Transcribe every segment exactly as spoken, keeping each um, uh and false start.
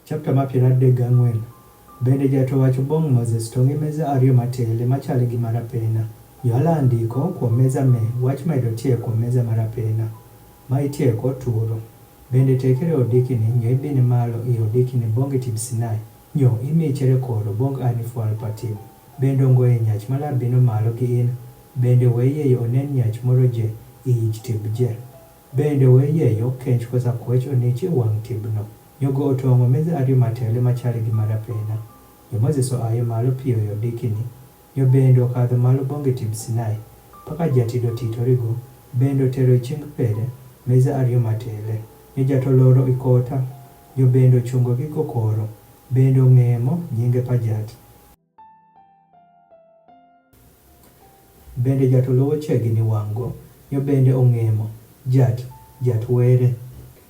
Chapter ma piero adek gang'wen. Bende jato wacho bong Moses to ng'i meza ariyo matele machal gi mar apena. Yo ala ndiko kuom meza me, wach medo tie kuom meza mar apena ma itieko turo. Bende tekere odikini nyo ibini malo i odikini bong i tib Sinai, nyo imichere koro bong ani fwal patim. Bende ongo e nyach mala bino malo gi in, bende we yeyo onen nyach moro je i ich tib je. Bende we yeyo kench kosa kwech onichi wang tibno. Nyogo otongo meza ariyo matele machal gi mar apena. Nyo Moses oayo malo piyo yo dikini. Nyo bende okadho malo bonge tib Sinai. Paka jatido titorigo. Bende otero iching pere meza ariyo matele. Nyo jatoloro ikota. Nyo bende ochungo gigo koro. Bende ong'emo nyinge pa jat. Bende jat oluwo chegi ni wang'go, nyo bende ong'emo, jat, jat were,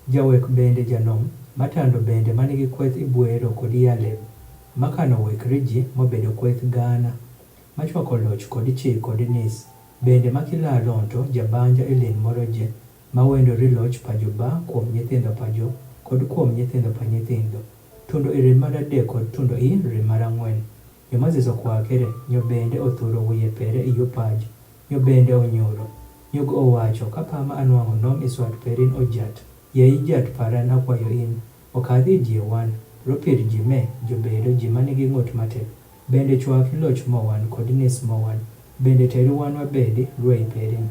jawek bende janom, matando bende manigi kweth ibwero kod yaleb, makano wek riji mobedo kweth gana, machwako loch kod chik kod nis, bende makila lonto jabanja ilin moro je, mawendo riloch pajo ba kuom nyithindo pajo, kod kuom nyithindo pa nyithindo, tundo irin mar adek kod tundo irin mar ang'wen. Nyo Moses okwakere, nyo bende othuro wiye pere iyo paj, nyo bende onyuro. Nyo owacho, kapa ma anwang'o nom iswat perin ojat, yayi jat paran akwayo in, okadhi ji wan, ropir ji me, jobedo ji manigi ng'ut matek, bende chwaki loch mowan kod nis mowan, bende teri wan wabedi rwei perin.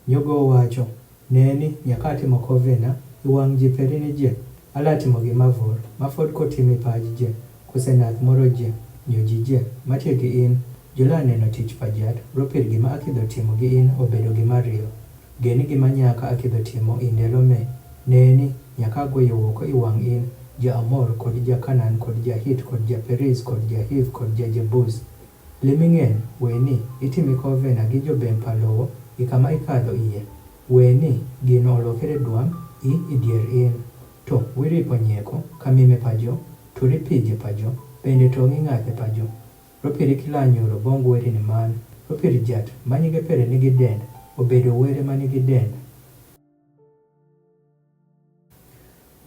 Nyogo owacho, neni, nyaka atimo kovena, iwang' ji perini je, ala timo gima vor, ma fod kotimi paj je, kose nath moro je, nyo ji je, matie gi in, jola neno tich pajat, ropir gima akidho timo gi in obedo gima riyo. Geni gima nyaka akidho timo indelo me, neni, nyaka agoyo woko iwang' in, ja Amor kod ja Kanan kod ja Hit kod ja Periz kod ja Hiv kod ja Jebuz. Liming'en, weni, itimi kovena gi jobem palowo, i kama ikadho iye. Weni, gino olokere dwam, i idier in. To, wiripo nyeko, kamime pajo, to ripije pajo, bende to ng'ing'athe pajo. Ropiri kila nyoro bong weri ni man, ropiri jat, manyige pere nigi dend, obedo were manigi dend.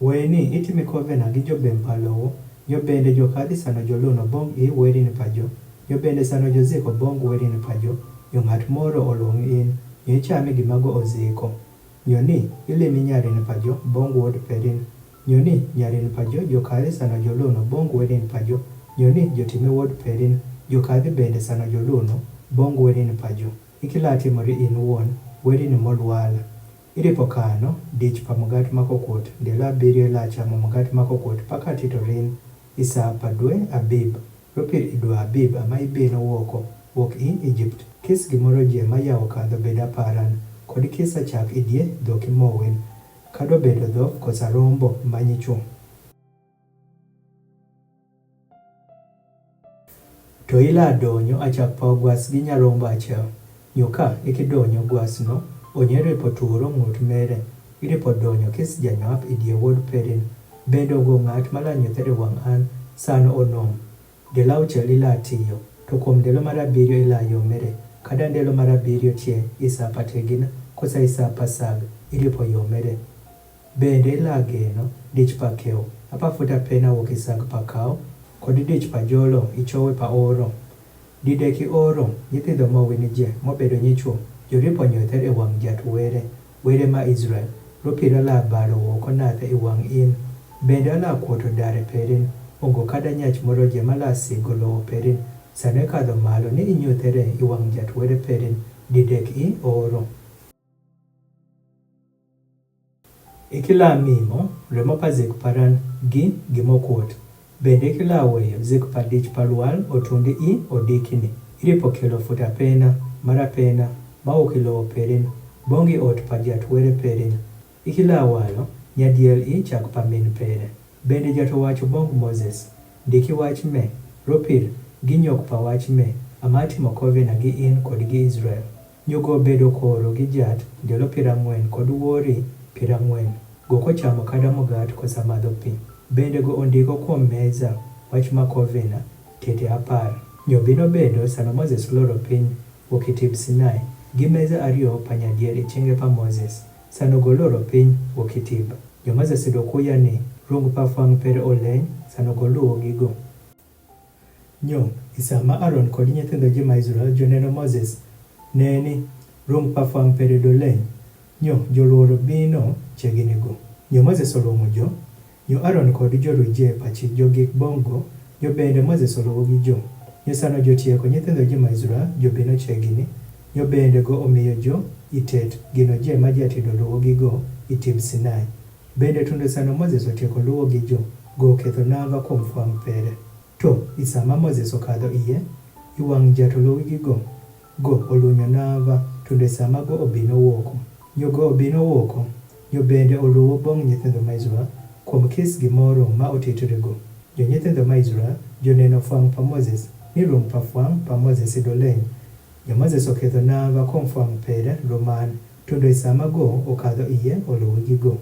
Weni, itimi kovena gi jobem palowo, nyo bende jokadhi sano joluno bong i werini pajo, nyo bende sano joziko bong werini pajo, nyo ng'at moro oluong in, nyo ichame gimago oziko. Nyo ni, ilimi nyarini pajo, bong wuod perin. Nyo ni, nyarini pajo, jokadhi sano joluno bong werini pajo, nyo ni, jotime wuod perin, jokadhi bende sano joluno, bong werini pajo. Ikila timori in wuon, werini molwal. Iripo kano dich pa mugat makokot, ndelo abiriyo ila chamo mugat makokot paka tito rin, isa pa dwe Abib, ropir i dwe Abib ama ibino woko, wok i Ijipt. Kis gimoro je mayawo kadho beda paran, kod kis achak idie dhoki mowen, kado bedo dhok kosa rombo manyichwo. To ila donyo achak paw gwas gi nyarombo achiel. Nyo ka ikidonyo gwasno, onye ripo turo ng'ut mere, iripo donyo kis janyap idie wuod perin. Bende ogo ng'at mala nyuthere wang' an, sano onom. Ndelo auchiel ila tiyo, to kuom ndelo mar abiriyo ila yomere, kada ndelo mar abiriyo tie isa pategina, kosa isa pasag, iripo yomere. Bende ila geno dich pa kew, apa futa pena wok isag pa kaw, kod dich pa jolo ichowe pa oro. Dideki oro, nyithindo mowini je, mobedo nyichwo, joripo nyother e wang' jat were, were ma Israel, ropira la baro woko nathe i wang' in. Bende ala kuoto dare perin, ongo kada nyach moro je mala sigo lowo perin, sano ikadho malo ni inyothere i wang' jat were perin, didek i oro. Ikila mimo remo pa zik paran gi gimokuot. Bende ikila weyo zik pa dich pa lwal otundi i odikini. Iripo kelo futa pena, mara pena, ma okilo perin, bongi ot pa jat were perin. Ikila walo nyadiel i chak pa min pere. Bende jat owacho bong Moses, ndiki wach me, ropir, ginyok pa wach me, ama atimo kovena gi in kod gi Israel. Nyogo obedo koro gi jat ndelo piero ang'wen kod wuori piero ang'wen, go kochamo kada mugat kosa madho pi. Bende go ondiko kuom meza wach ma kovena, kete apar. Nyo bino bedo sano Moses loro piny, wok i tib Sinai, gi meza ariyo pa nyadier i chinge pa Moses. Sano go loro piny wo ki tib. Nyo Moses do kuya ni, rung pa fwang pere oleny, sano go luwo gi go. Nyo, isa ma Aron kodi nyithindo gi ma Israel jo neno Moses, neni, rung pa fwang pere do leny. Nyo, jo luwo ro bino, che gini go. Nyo Moses oluwo mo jo. Nyo Aron kodi jo ru je pa chi jo gik bong go, nyo bende Moses oluwo gi jo. Nyo sano jo tie ko nyithindo gi ma Israel, jo bino che gini. Nyo bende go omiyo jo, itet, gino je ma jati do luwo gi go, itib Sinai. Bende tunde sano Moses otie ko luwo gi jo, go ketho nava kom fwang pere. To, isa ma Moses okadho iye, iwang jat oluwo gi go. Go olunyo nava, tunde isa ma go obino woko. Nyo go obino woko, nyo bende oluwo bong nyithindo ma Israel, kom kis gimoro ma otitiri go. Nyo nyithindo ma Israel, jo neno fwang pa Moses, ni rung pa fwang pa Moses ido leny. Nyo Moses oketho nava kom fwang pere, roman, tunde isa ma go okadho iye oluwo gi go.